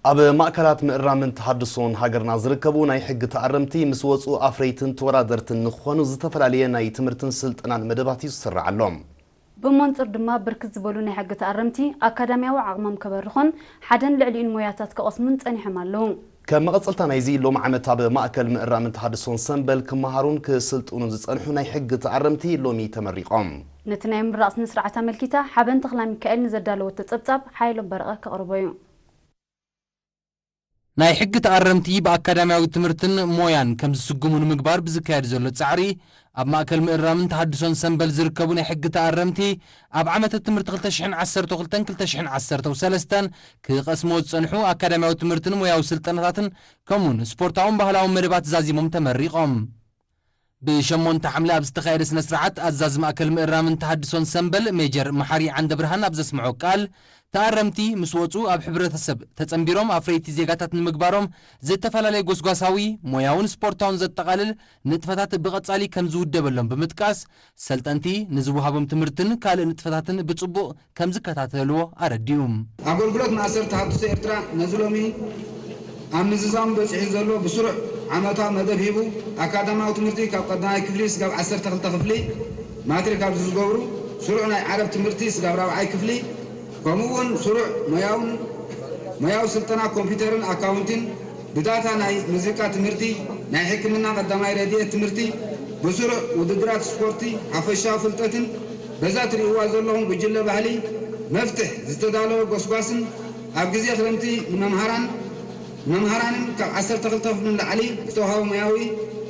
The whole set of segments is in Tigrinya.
ኣብ ማእከላት ምእራምን ተሃድሶን ሃገርና ዝርከቡ ናይ ሕጊ ተኣረምቲ ምስ ወጹ ኣፍረይትን ተወዳደርትን ንክኾኑ ዝተፈላለየ ናይ ትምህርትን ስልጠናን መደባት እዩ ዝስራዓሎም። ብመንጽር ድማ ብርክት ዝበሉ ናይ ሕጊ ተኣረምቲ ኣካዳሚያዊ ዓቕሞም ከበርኾን ሓደን ልዕሊኡን ሞያታት ክቐስሙን ጸኒሖም ኣለዉ። ከም መቐጸልታ ናይዚ ሎም ዓመት ኣብ ማእከል ምእራምን ተሃድሶን ሰምበል ክመሃሩን ክስልጥኑን ዝጸንሑ ናይ ሕጊ ተኣረምቲ ሎሚ ተመሪቖም። ነቲ ናይ ምምራቕ ስነ ስርዓት ኣመልኪታ ሓበን ተኽላ ሚካኤል ንዘዳለወቶ ጸብጻብ ሓይሎም በረቐ ከቕርቦ እዩ። ናይ ሕጊ ተኣረምቲ ብኣካዳሚያዊ ትምህርትን ሞያን ከም ዝስጉሙ ንምግባር ብዝካየድ ዘሎ ጻዕሪ፣ ኣብ ማእከል ምእራምን ተሃድሶን ሰምበል ዝርከቡ ናይ ሕጊ ተኣረምቲ ኣብ ዓመተ ትምህርቲ ክልተ ሽሕን ዓሰርተ ክልተን ክልተ ሽሕን ዓሰርተ ሰለስተን ክቐስምዎ ዝጸንሑ ኣካዳሚያዊ ትምህርትን ሞያዊ ስልጠናታትን ከምኡውን ስፖርታውን ባህላውን መደባት ዛዚሞም ተመሪቖም። ብሸሞንተ ሓምለ ኣብ ዝተኻየደ ስነ ስርዓት ኣዛዚ ማእከል ምእራምን ተሃድሶን ሰምበል ሜጀር መሓሪ ዓንደ ብርሃን ኣብ ዘስምዖ ቃል፣ ተኣረምቲ ምስ ወጹ ኣብ ሕብረተሰብ ተጸንቢሮም ኣፍረይቲ ዜጋታት ንምግባሮም ዝተፈላለየ ጎስጓሳዊ፣ ሞያውን ስፖርታውን ዘጠቓልል ንጥፈታት ብቐጻሊ ከም ዝውደበሎም ብምጥቃስ፣ ሰልጠንቲ ንዝወሃቦም ትምህርትን ካልእ ንጥፈታትን ብጽቡቕ ከም ዝከታተልዎ ኣረዲኡ። ኣገልግሎት ማእሰርቲ ሃብቲ ኤርትራ ነዚ ሎሚ ኣብ ምዝዛሙ በጺሑ ዘሎ ብስሩዕ ዓመታዊ መደብ ሂቡ፣ ኣካዳሚያዊ ትምህርቲ ካብ ቀዳማይ ክፍሊ ስጋብ ዓሰርተ ክልተ ክፍሊ፣ ማትሪክ ኣብዚ ዝገብሩ፣ ስሩዕ ናይ ዓረብ ትምህርቲ ስጋብ ራብዓይ ክፍሊ፣ ከምኡ እውን ስሩዕ ሞያውን፣ ሞያዊ ስልጠና ኮምፒውተርን ኣካውንቲን፣ ብዳታ ናይ ሙዚቃ ትምህርቲ፣ ናይ ሕክምና ቀዳማይ ረድኤት ትምህርቲ፣ ብስሩዕ ውድድራት ስፖርቲ፣ ሓፈሻዊ ፍልጠትን በዛ ትርእይዋ ዘለኹም ጉጅለ ባህሊ መፍትሕ ዝተዳለወ ጎስጓስን ኣብ ግዜ ክረምቲ ንመምሃራን መምሃራንን ካብ ዓሰርተ ክልተ ክፍሊ ንላዕሊ ዝተዋህቦ ሞያዊ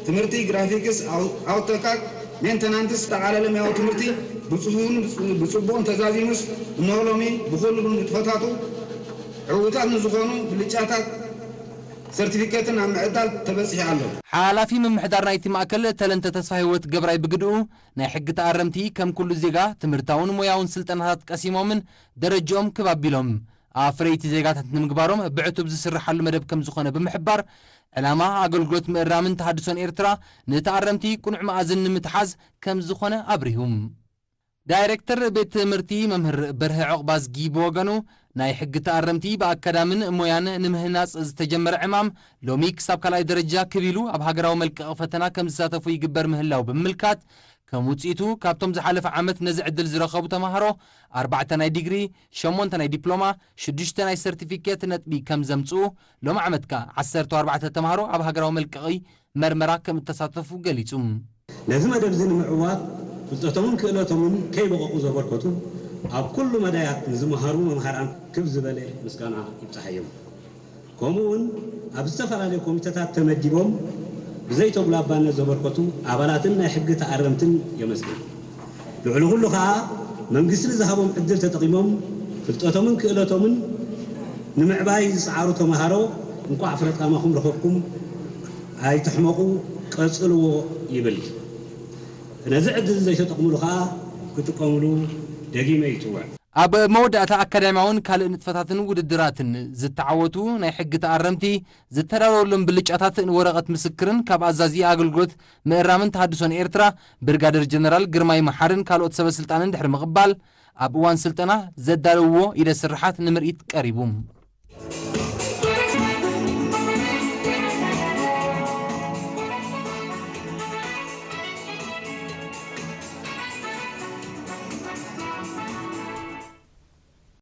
ትምህርቲ ግራፊክስ፣ ኣው-፣ ኣውቶካድ፣ ሜንተናንትስ ዝጠቓለለ ሞያዊ ትምህርቲ ብጽፉፍን ብጽ-፣ ብጽቡቕን ተዛዚሙስ እነሆ ሎሚ ብኹሉ ንጥፈታቱ ዕዉታት ንዝኾኑ ብልጫታት ሰርቲፊኬትን ኣብ ምዕዳል ተበጺሑ ኣሎ። ሓላፊ ምምሕዳር ናይቲ ማእከል ተለንተ ተስፋ ህይወት ገብራይ ብግድኡ፣ ናይ ሕጊ ተኣረምቲ ከም ኩሉ ዜጋ ትምህርታውን ሞያውን ስልጠናታት ቀሲሞምን ደረጅኦም ክብ ኣቢሎም ኣፍረይቲ ዜጋታት ንምግባሮም ብዕቱብ ዝስርሓሉ መደብ ከም ዝኾነ ብምሕባር፣ ዕላማ ኣገልግሎት ምእራምን ተሃድሶን ኤርትራ ንተኣረምቲ ቅኑዕ መኣዝን ንምትሓዝ ከም ዝኾነ ኣብሪሁ። ዳይሬክተር ቤት ትምህርቲ መምህር በርሀ ዑቕባዝጊ ብወገኑ፣ ናይ ሕጊ ተኣረምቲ ብኣካዳምን ሞያን ንምህናጽ ዝተጀመረ ዕማም ሎሚ ክሳብ ካልኣይ ደረጃ ክብ ኢሉ ኣብ ሃገራዊ መልቀቒ ፈተና ከም ዝሳተፉ ይግበር ምህላው ብምምልካት፣ ከም ውጽኢቱ ካብቶም ዝሓለፈ ዓመት ነዚ ዕድል ዝረኸቡ ተማሃሮ ኣርባዕተ ናይ ዲግሪ፣ ሸሞንተ ናይ ዲፕሎማ፣ ሽዱሽተ ናይ ሰርቲፊኬት ነጥቢ ከም ዘምጽኡ፣ ሎም ዓመት ከኣ ዓሰርተ ኣርባዕተ ተማሃሮ ኣብ ሃገራዊ መልቀቒ መርመራ ከም እተሳተፉ ገሊጹ። ነዚ መደብ እዚ ንምዕዋት ፍልጠቶምን ክእለቶምን ከይበቐቑ ዘበርከቱ ኣብ ኩሉ መዳያት ንዝመሃሩ መምሃራን ክብ ዝበለ ምስጋና ይብጻሓዮም። ከምኡ እውን ኣብ ዝተፈላለዩ ኮሚተታት ተመዲቦም ብዘይተጉላባነት ዘበርከቱ ኣባላትን ናይ ሕጊ ተኣረምትን የመስግን። ልዕሊ ኩሉ ከኣ መንግስቲ ንዝሃቦም ዕድል ተጠቒሞም ፍልጠቶምን ክእለቶምን ንምዕባይ ዝጸዓሩ ተመሃሮ እንቋዕ ፍረጣማኹም ረኸብኩም፣ ኣይትሕመቑ፣ ቀጽልዎ ይብል። ነዚ ዕድል ዘይተጠቕምሉ ከኣ ክጥቀምሉ ደጊመ ይጽውዕ። ኣብ መወዳእታ ኣካዳሚያውን ካልእ ንጥፈታትን ውድድራትን ዝተዓወቱ ናይ ሕጊ ተኣረምቲ ዝተዳለወሎም ብልጫታት ንወረቐት ምስክርን ካብ ኣዛዚ ኣገልግሎት ምእራምን ተሃድሶን ኤርትራ ብርጋደር ጀነራል ግርማይ መሓርን ካልኦት ሰበ ስልጣንን ድሕሪ ምቕባል፣ ኣብ እዋን ስልጠና ዘዳለውዎ ኢደ ስርሓት ንምርኢት ቀሪቡ።